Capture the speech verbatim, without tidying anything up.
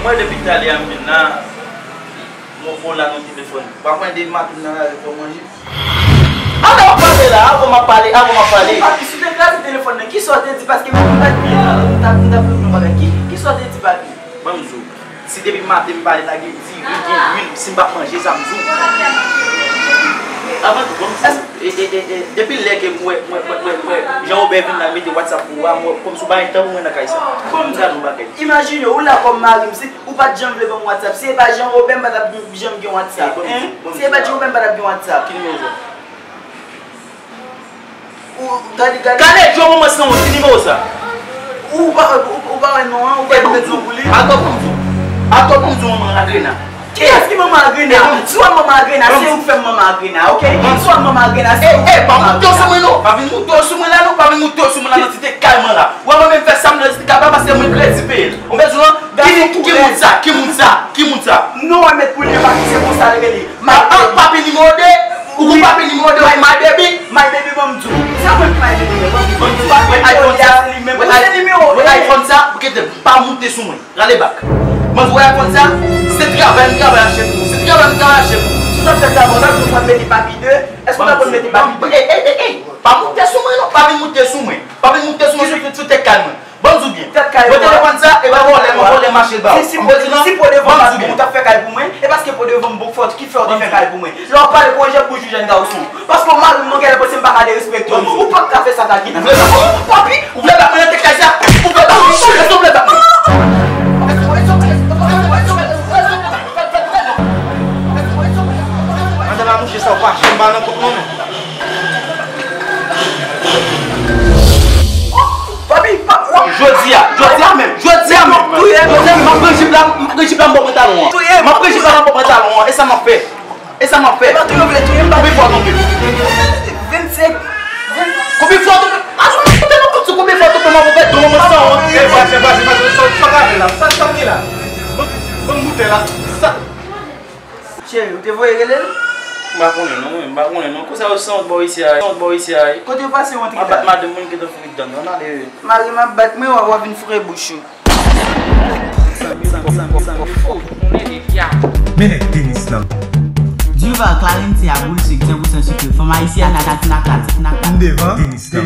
Depi talè a m vin la, mwen fò la nan telefòn. Pa mwen de maten nan la, fò manje. Ala w ap pale la, avan m ap pale, avan m ap pale. Papi, si w te kraze telefòn nan, kisa w te di? Paske mwen, m pa t byen la, m t ap, m t ap regle yon bagay. Ki, kisa w te di, papi? Ban m di w, si depi maten m pale la, gen diri, gen lwil, si m pa manje sa, m di w. Avan tou, ban m di w, e, e, e, e, depi lè ke m wè, m wè, m wè, m wè, m wè Jean Robert vin la mete WhatsApp pou ou a, m wè kòmsi w pa gen tan pou mwen nan kay sa. Ban m di w, imajine, ou la kòm mari m, si ou pa t janm vle ban m WhatsApp, si e pa Jean Robert, m pa t ap janm gen WhatsApp, hein? Si e pa Jean Robert, m pa t ap gen WhatsApp. Ki nimewo w jwenn? Ou gade, gade. Gade Djo manman san wont, ki nimewo sa? Ou pa, ou, ou pa wè non an, ou pa wè non pou li. Atò pou m di w. Atò pou m di w manman Adrena. Kiyès ki manman Adrena? Si w ap manman Adrena, se ou k fè m manman Adrena, oke? Si w ap manman Adrena, se ou k fè m manman Adrena. Ey, ey, pa moute w sou mwen non. Pa vin moute w sou mwen la non, pa vin moute w sou mwen la nan ti te kay mwen la. Ou wè mwen menm fè sa m nan ti te kay pa paske mwen kredi peye l. Ou bezwen ki, ki, ki moun sa? Ki moun sa? Ki moun sa? Non, wè met pou li, pa ki se konsa l rele. An, papi nimewo de. Ou gon papi nimewo de, my baby. My baby, ban m di w. Se mwen ki my baby, ban m di w. Ban m di w, wè iPhone sa, wè i-, wè iPhone sa, kite m, pa moute sou mwen. Rale bak. Ban m di w, wè iPhone sa, se travay m travay achte pou ou. Se travay m travay achte pou ou. Si w t ap fè travay, w t ap konn mete papi de. Èske w t ap konn mete papi de? Ey, ey, ey, ey. Pa moute sou mwen non, pa vin moute sou mwen. Pa vin moute sou mwen sou, sou tèt kay mwen. Ban m di w byen. Mwen telefòn sa, e pa vòlè, mwen vòlè m achte l ba ou. Si, si, si po devan m pa t bon, ou t ap fè kay pou mwen, e paske po devan m bon k fè w, ki fè w te fè kay pou mwen. Lè w ap pale pou yon jèn bouch yon jèn gason. Paske w mari m, mwen genlè panse m pa ka derespekte w. Ou p ap ka fè sa, Kaki. Ou vle bat mwen? Papi, ou vle bat mwen nan tèt kay sa? Ou vle bat mwen? Èske w vle bat mwen? Madanm a mouche sa, ou pa janm ba nan kont mwen non. Papi, pa, w ap... Jodi a, jodi a menm, jodi a menm, jodi a menm, m ap pran jip la, m ap pran jip la, m ba w pantalon an. M ap pran jip la, m ap ba w pantalon an, e sa m ap fè? E sa m ap fè? Epa tou yo vle touye m, papi. Konbyen fwa w tonbe? Vennsenk. Konbyen fwa w tonbe? Avan m koute nan kont ou, konbyen fwa w tonbe, m ap fè don mwen san wont. E pa, e pa, e pa, sa w pa ka fè la. Sa, sa w gen la? Ban, ban m moute la. Sa. Cheri, ou te voye rele l? M pa konnen non, mwen, m pa konnen non. Konsa yo san wont bò isi a, san wont bò isi a. Kote yo pase w antre la? M ap bat madanm mwen ki te fouri dan nan ale. Mari m ap bat mwen, w ap vin foure bouch ou. Menèg tenis lan. Duval, Clarence a boul sik, sen pou sen sikre. Fanm ayisyen nan kat, nan kat, nan kat. M devan tenis lan.